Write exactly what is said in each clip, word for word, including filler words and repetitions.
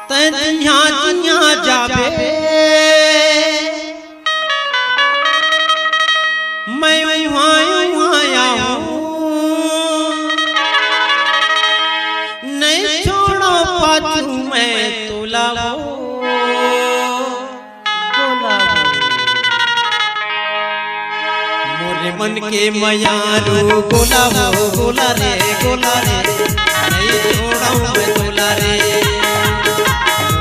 तैं जिहाँ जिहाँ जाबे, मैं उहाँ उहाँ आहूँ। नहीं छोड़ों पाछू मैं तोला वो। गोला वो। मोरे मन के मयारू गोला वो, गोला रे, गोला रे, नहीं छोड़ों मैं तोला रे।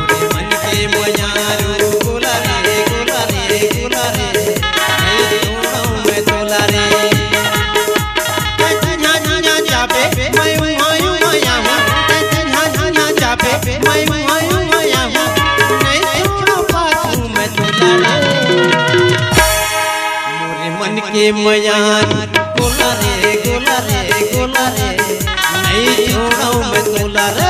मोरे मन के मयारू गोला रे, गोला रे, गोला रे, नहीं छोड़ों मैं तोला रे। मोरे मन के मयार गोला रे, गोला रे, गोला रे, नहीं छोड़ों मैं तोला रे।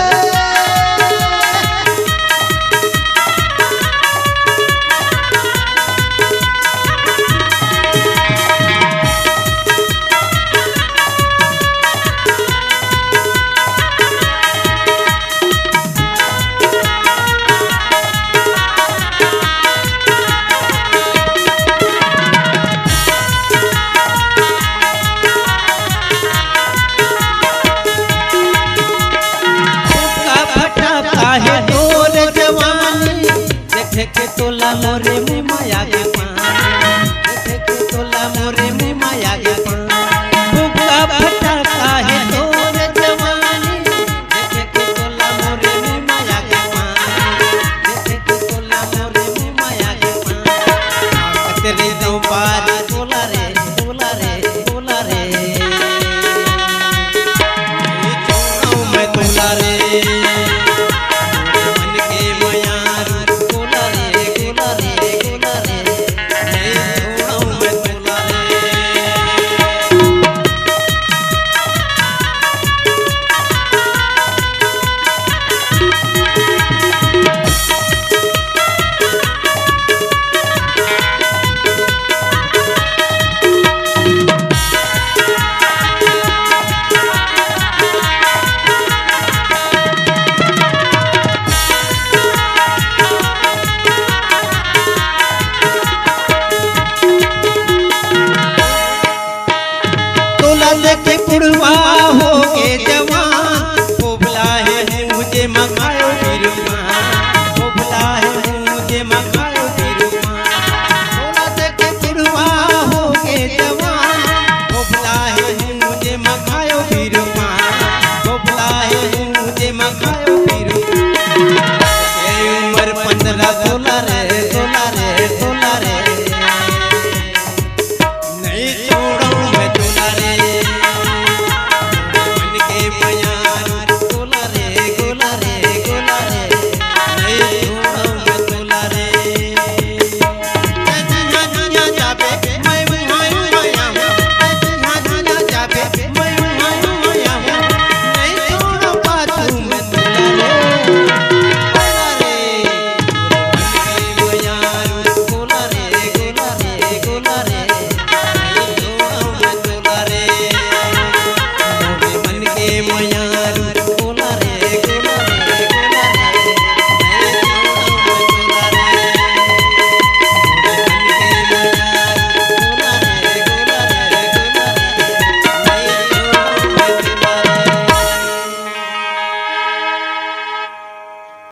फुटका फटाका हे तोर जवानी, देखे के तोला मोरे मुँह माया के पानी, देखे के तोला मोरे मुँह माया के पानी।